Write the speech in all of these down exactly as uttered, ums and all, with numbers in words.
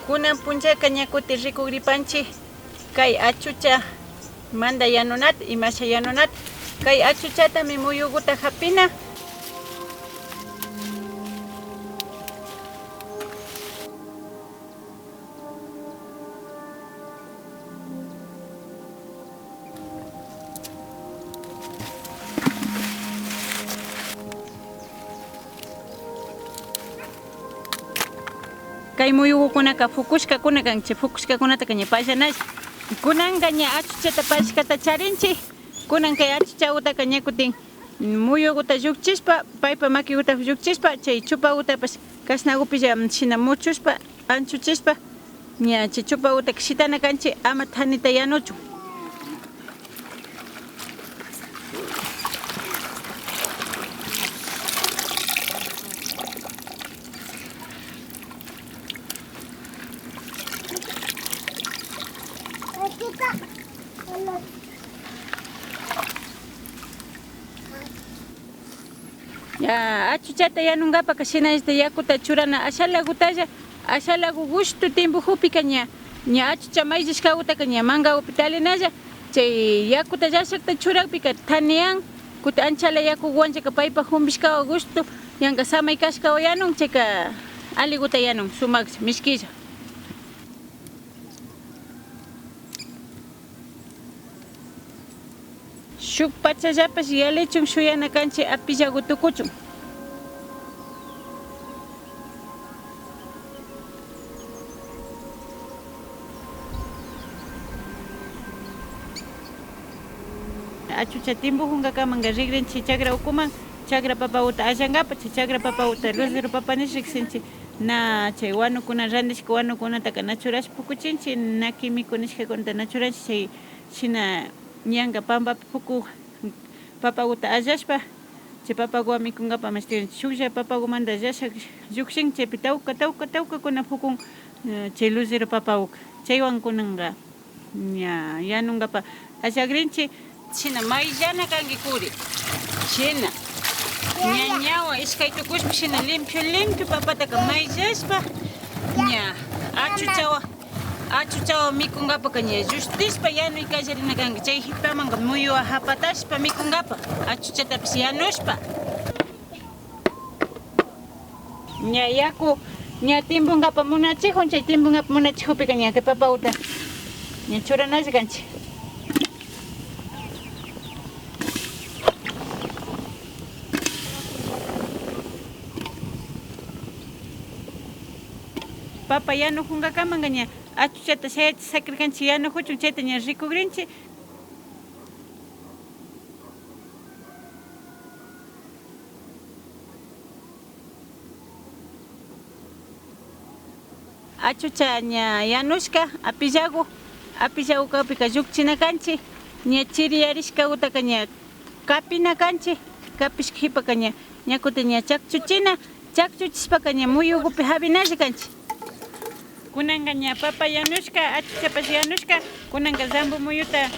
Kunan punllaka ña kutin rikugripanchi kay achuchamanta yanunata, imasha yanunata. Kay achuchatami muyuguta japina. Kay muyugukunaka pukushkakuna kan, chay pukushkakunataka ña pallanalla. Kunanka ña achuchata pallashkata charinchi. Kunan kay achuchagutaka ña kutin muyuguta llukchishpa, paypa makiguta llukchishpa, chay chupagutapash kashnagupilla shina muchushpa, anchuchishpa, ña chay chupagutaka shitana kanchi, ama thanita yanuchun. Ña achuchata yanunkapaka shinallata yakuta churana ashalagutalla, ashalagu gushtu tiempojupika ña, ña achucha mayllashkagutaka ña mangagupi talinalla, chay yakuta llashakta churakpika thaniyan, kutin anchala yakuguwanllaka paypa jumpishkawan gushtu, yanka samay kashkawan yanun, chayka aliguta yanun, sumaklla, mishkilla. Shuk pachallapash yalichun shuyana kanchi apillagu tukuchun. Achucha timpujunkakamanka rikrinchi chakra ukuman, chakra papaguta allankapa, chay chakra papaguta lucero papa nish riksinchi. Na chay wanukuna randishka wanukunataka na churashpa pukuchinchi, na químico nishkakunata na churanchi, chay shina ñanka pampapi puku papaguta allashpa, chay papaguwan mikunkapa mashti shuklla papagumanta allashka llukshin, chaypi tawka, tawka, tawkakuna pukun, eh, chay lucero papaguka. Chaywan kunanka ña yanunkapa allagrinchi. Shina mayllana kankikuri. Shina. Ña ñawa ishkay tukushpa shina limpio, limpio papataka mayllashpa. Ña achuchawa, achuchawa mikunkapaka ña llustishpa yanuy kallarina kanki. Chay jipamanka muyuwa japatashpa mikunkapa. Achuchatapish yanushpa. Ña yaku, ña timpunkapa munachijun, chay timpunkapa munachijupika ña kay papaguta ña churanalla kanchi. Papa yanujunkakamanka ña achuchata shayachi sakirkanchi yanujuchun, chayta ña rikugrinchi. Achucha ña yanushka, apillagu, apillagu kakpika llukchina kanchi, ña chiriyarishkagutaka ña kapina kanchi, kapishka jipaka ña, ña kutin ña chakchuchina, chakchuchishpaka ña muyugupi japinalla kanchi. Kunanka ña papa yanushka, achuchapash yanushka, kunanka zambo muyuta,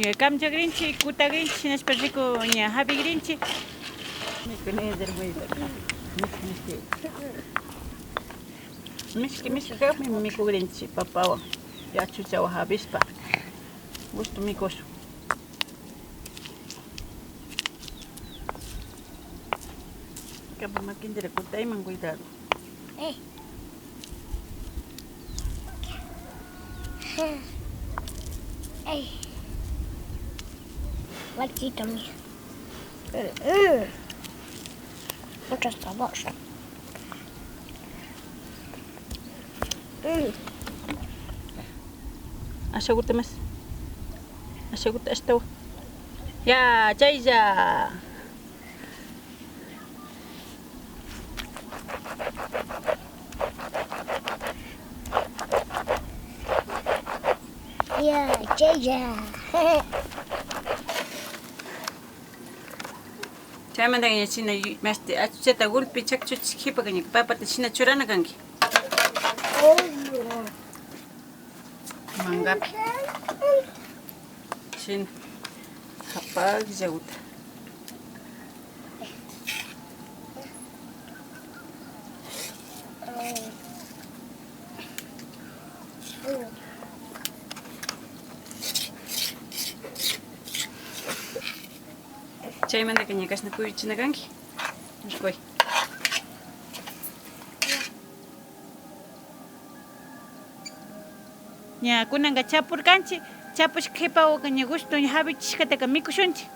eh, kamchagrinchi, kutagrinchi, shinashpa riku ña japigrinchi. Mishki, mishki kakmi mikugrinchi papawan, achuchawan japishpa, gusto mikushun. Kapa makintira kutayman, cuidado. Eh. Ay. Machito mío. Mm, mm. Mucho sabor. Mm. Ashaguta más. Ashaguta ashtawan. Ya, chaylla. Ya, chaylla. Chaymantaka ña shina yu-, mashti achuchata gulpi chakchuchik kipaka ña papata shina churana kanki. Mankapi. Shina. Japakllaguta. Chaymantaka ña kashna kuyuchina kanki. Rikuy. Ña kunanka chapurkanchik, chapushka kipawaka ña gushtu ña jawichishkataka mikushunchik.